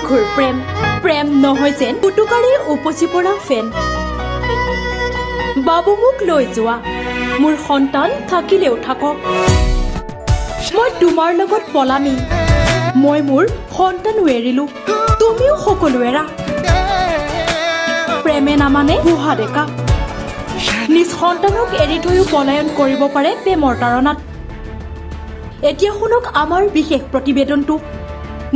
ঘোৰ প্ৰেম। প্ৰেম নহয় যেন ফুটুকাৰে উপচি পৰা ফেন। বাবু, মোক লৈ যোৱা, মোৰ সন্তান থাকিলেও থাকক, মই তোমাৰ লগত পলামেই। মই মোৰ সন্তানো এৰিলো, তুমিও সকলো এৰা। প্ৰেমে নামানে বুঢ়া ডেকা। নিজ সন্তানক এৰি থৈও পলায়ন কৰিব পাৰে প্ৰেমৰ তাৰণাত। এতিয়া শুনক আমাৰ বিশেষ প্ৰতিবেদনটো।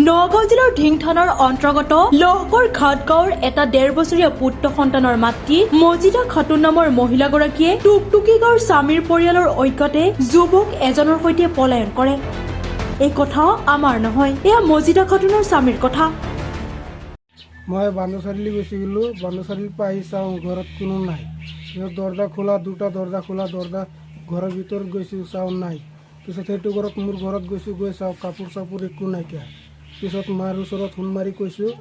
নগাঁও জিলাৰ ধিং থানাৰ অন্তৰ্গত লহকৰ ঘাট গাঁৱৰ এটা 1.5 বছৰীয়া পুত্ৰ সন্তানৰ মাতৃ মজিদা খাতুন নামৰ মহিলাগৰাকীয়ে টুকটুকি গাঁৱৰ স্বামীৰ পৰিয়ালৰ অজ্ঞাতে যুৱক এজনৰ সৈতে পলায়ন কৰে। এই কথা আমাৰ নহয়, এয়া মজিদা খাতুনৰ স্বামীৰ কথা। মই বান্দৰ চাৰিআলি গুচি গ'লোঁ। বান্দৰ চাৰিআলিৰ পৰা আহি চাওঁ, ঘৰত কোনো নাই। পিছত দৰ্জা খোলা, দুটা দৰ্জা খোলা, দৰ্জা ঘৰৰ ভিতৰত গৈছোঁ, চাওঁ নাই। পিছত সেইটো ঘৰত, মোৰ ঘৰত গৈছোঁ, গৈ চাওঁ কাপোৰ চাপোৰ একো নাইকিয়া। পিছত মাৰ ওচৰত ফোন মাৰি কৈছোঁ,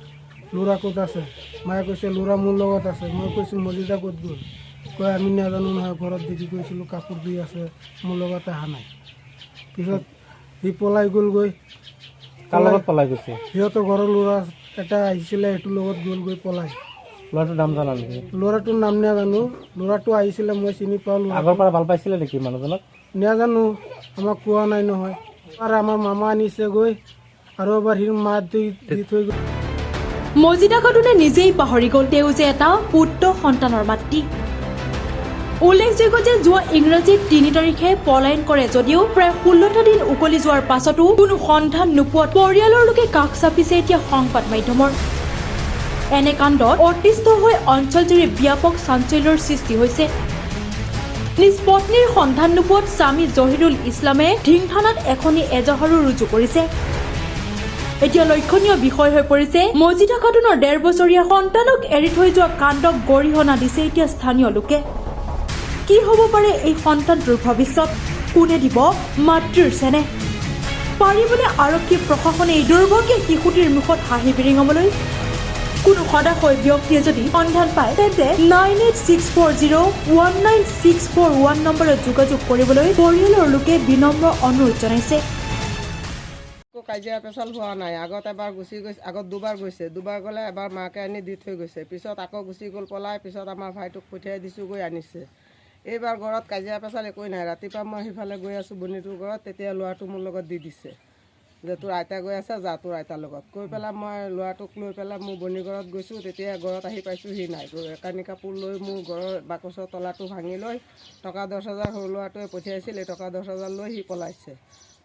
ল'ৰা ক'ত আছে? মায়ে কৈছে, ল'ৰা মোৰ লগত আছে। মই কৈছোঁ, মজিদা ক'ত গ'ল? কয়, আমি নাজানো নহয়, ঘৰত দেখি গৈছিলোঁ কাপোৰ ধুই আছে, মোৰ লগত অহা নাই। পিছত সি পলাই গ'লগৈ। কাৰ লগত পলাই গৈছে? সিহঁতৰ ঘৰৰ ল'ৰা এটা আহিছিলে, সেইটোৰ লগত গ'লগৈ পলাই। ল'ৰাটোৰ নাম জানা নেকি? ল'ৰাটোৰ নাম নাজানো। ল'ৰাটো আহিছিলে, মই চিনি পাওঁ ল'ৰাটো। আগৰ পৰা ভাল পাইছিলে নেকি মানুহজনক? নাজানো, আমাক কোৱা নাই নহয়। আৰু আমাৰ মামা আনিছে গৈ আৰু এবাৰ সি মাত দি দি থৈ গ'ল। মজিদা খাতুনে নিজেই পাহৰি গ'ল তেওঁ যে এটা পুত্ৰ সন্তানৰ মাতৃ। উল্লেখযোগ্য যে যোৱা ইংৰাজী 3 তাৰিখে পলায়ন কৰে যদিও প্ৰায় 16টা দিন উকলি যোৱাৰ পাছতো কোনো সন্ধান নোপোৱাত পৰিয়ালৰ লোকে কাষ চাপিছে এতিয়া সংবাদ মাধ্যমৰ। এনে কাণ্ডত অতিষ্ঠ হৈ অঞ্চলজুৰি ব্যাপক চাঞ্চল্যৰ সৃষ্টি হৈছে। নিজ পত্নীৰ সন্ধান নোপোৱাত স্বামী জহিৰুল ইছলামে ধিং থানাত এখনি এজাহাৰো ৰুজু কৰিছে। এতিয়া লক্ষণীয় বিষয় হৈ পৰিছে, মজিদা খাতুনৰ 1.5 বছৰীয়া সন্তানক এৰি থৈ যোৱা কাণ্ডক গৰিহণা দিছে এতিয়া স্থানীয় লোকে। কি হ'ব পাৰে এই সন্তানটোৰ ভৱিষ্যত? কোনে দিব মাতৃৰ চেনেহ? পাৰিবনে আৰক্ষী প্ৰশাসনে এই দুৰ্ভগীয়া শিশুটিৰ মুখত হাঁহি বিৰিঙাবলৈ? কোনো সদাশয় ব্যক্তিয়ে যদি সন্ধান পায়, তেন্তে 9864019641 নম্বৰত যোগাযোগ কৰিবলৈ পৰিয়ালৰ লোকে বিনম্ৰ অনুৰোধ জনাইছে। একো কাজিয়া পেচাল হোৱা নাই। আগত এবাৰ গুচি গৈছে, আগত দুবাৰ গৈছে। দুবাৰ গ'লে এবাৰ মাকে আনি দি থৈ গৈছে। পিছত আকৌ গুচি গ'ল পলাই। পিছত আমাৰ ভাইটোক পঠিয়াই দিছোঁ, গৈ আনিছে। এইবাৰ ঘৰত কাজিয়া পেচাল একোৱেই নাই। ৰাতিপুৱা মই সিফালে গৈ আছোঁ বনীটোৰ ঘৰত, তেতিয়া ল'ৰাটো মোৰ লগত দি দিছে যে তোৰ আইতা গৈ আছে, যা তোৰ আইতাৰ লগত কৈ পেলাই। মই ল'ৰাটোক লৈ পেলাই মোৰ বনী ঘৰত গৈছোঁ। তেতিয়া ঘৰত আহি পাইছোঁ, সি নাই। একানি কাপোৰ লৈ মোৰ ঘৰৰ বাকচৰ তলাটো ভাঙি লৈ টকা 10,000 সৰু ল'ৰাটোৱে পঠিয়াইছিল, এই টকা 10,000 লৈ সি পলাইছে।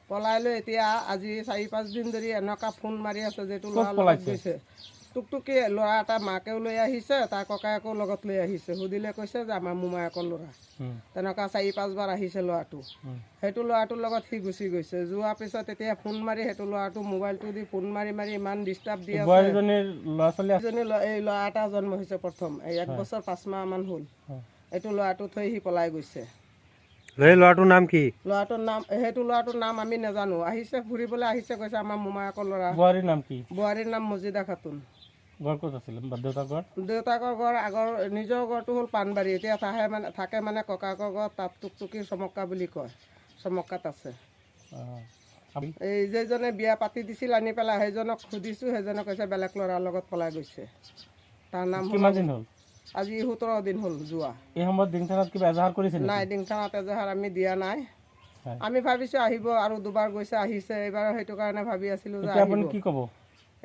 পলাই লৈ এতিয়া আজি 4-5 দিন ধৰি এনেকুৱা ফোন মাৰি আছে যিটো ল'ৰাৰ লগত পলাইছে? গৈছে। টুকটুকি ল'ৰা এটা মাকেও লৈ আহিছে, তাৰ ককায়েকো লগত লৈ আহিছে। সুধিলে কৈছে যে আমাৰ মোমায়েকৰ ল'ৰা। তেনেকুৱা 4-5বাৰ আহিছে ল'ৰাটো। সেইটো ল'ৰাটোৰ লগত সি গুচি গৈছে। যোৱাৰ পিছত এতিয়া ফোন মাৰি, সেইটো ল'ৰাটো মোবাইলটো দি ফোন মাৰি মাৰি ইমান ডিষ্টাৰ্ব দি আছে। বোৱাৰীজনীৰ ল'ৰা ছোৱালী আছে? এজনী এই ল'ৰা এটা জন্ম হৈছে প্ৰথম, এই 1 বছৰ 5 মাহমান হ'ল। এইটো ল'ৰাটো থৈ সি পলাই গৈছে। সেই ল'ৰাটোৰ নাম কি? ল'ৰাটোৰ নাম, সেইটো ল'ৰাটোৰ নাম আমি নাজানো। আহিছে, ফুৰিবলৈ আহিছে, কৈছে আমাৰ মোমায়েকৰ ল'ৰা। বোৱাৰীৰ নাম কি? বোৱাৰীৰ নাম মজিদা খাতুন। ঘৰ ক'ত আছিলে বা দেউতাৰ ঘৰ? দেউতাকৰ ঘৰ, আগৰ নিজৰ ঘৰটো হ'ল পাণবাৰী। এতিয়া তাহে মানে থাকে মানে ককাকৰ ঘৰত, তাত টুকটুকি চমকা বুলি কয়, চমকাত আছে। এই যেইজনে বিয়া পাতি দিছিল আনি পেলাই, সেইজনক সুধিছোঁ। সেইজনে কৈছে বেলেগ ল'ৰাৰ লগত পলাই গৈছে। তাৰ নাম হ'ল কিমান দিন হ'ল? আজি 17 দিন হ'ল যোৱা। এই সময়ত ডিং থানাত কিবা এজাহাৰ কৰিছে নেকি? নাই, ডিং থানাত এজাহাৰ আমি দিয়া নাই। আমি ভাবিছোঁ আহিব আৰু, দুবাৰ গৈছে, আহিছে এইবাৰ, সেইটো কাৰণে ভাবি আছিলোঁ যে এতিয়া আপুনি আহিব। কি ক'ব?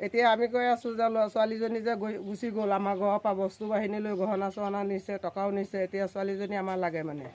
এতিয়া আমি কৈ আছোঁ যে ল'ৰা ছোৱালীজনী যে গৈ গুচি গ'ল আমাৰ ঘৰৰ পৰা বস্তু বাহিনী লৈ, গহনা চহনা নিছে, টকাও নিছে, এতিয়া ছোৱালীজনী আমাৰ লাগে মানে।